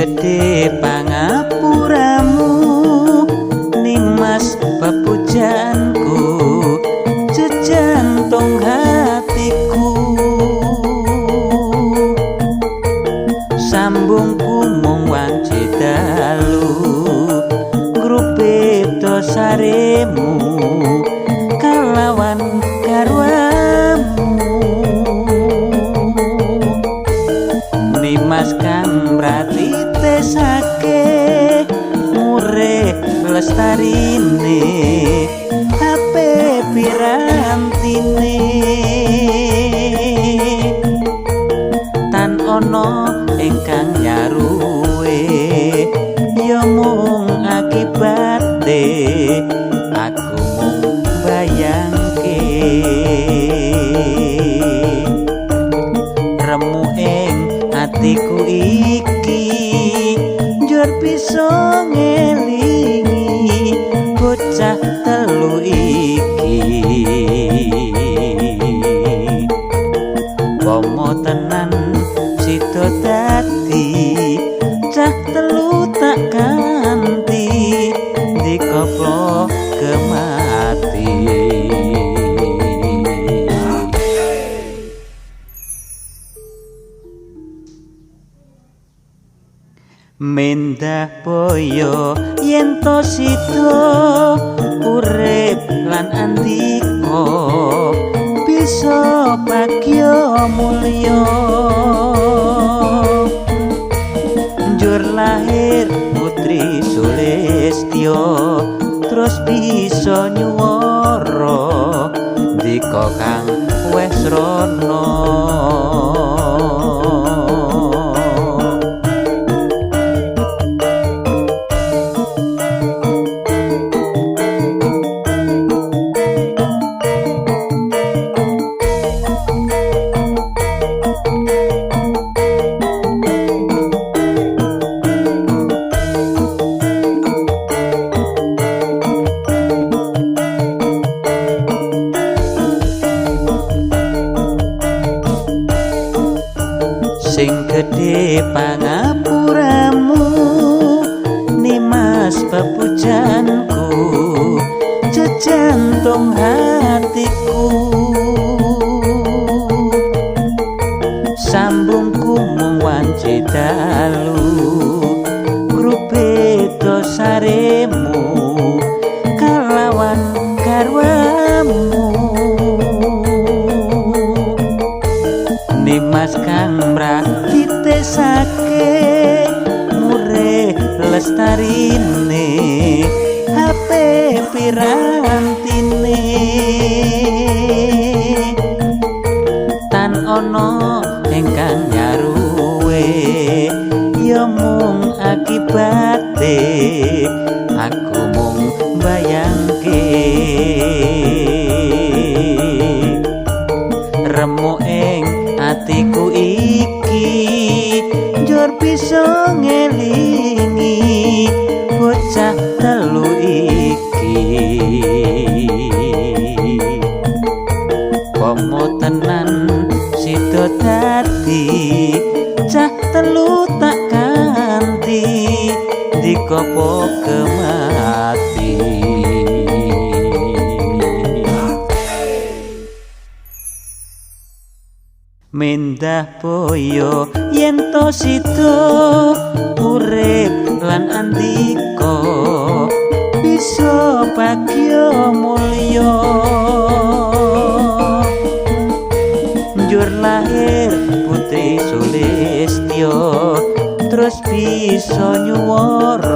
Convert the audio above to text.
gedhe pangapuramu Nimas pepujanku jejantung hatiku. Sambungku mung wanci dalu grupe dosaremu kalawan garwamu. Nimas kang mratitesake murih lestarine HP pirantine tan ana ingkang nyaruwe ya mung akibate aku mung bayangke. Remu ing atiku iki njur bisa ngelingi bocah telu iki. Pomo tenan sida dadi cah telu tak ganti dikoplo kemati. Mendah boyo yen to sida urip lan andika bisa bagya mulya. Njur lahir putri Sulistya terus bisa nyuwara ndika kang wes rono. Sing gedhe pangapuramu Nimas pepujanku jejantung hatiku. Sambungku mung wanci dalu grupe dosaremu kalawan garwamu. Nimas kang mratitesake murih lestarine HP pirantine tan ana ingkang nyaruwe ya mung akibate aku mung bayangke. Remu ing atiku iki njur bisa ngelingi bocah telu iki. Pomo tenan sida dadi cah telu tak ganti dikopo kemati. Mendah boyo yen to sida urip lan andika bisa bagya mulya. Njur lahir putri Sulistya terus bisa nyuwara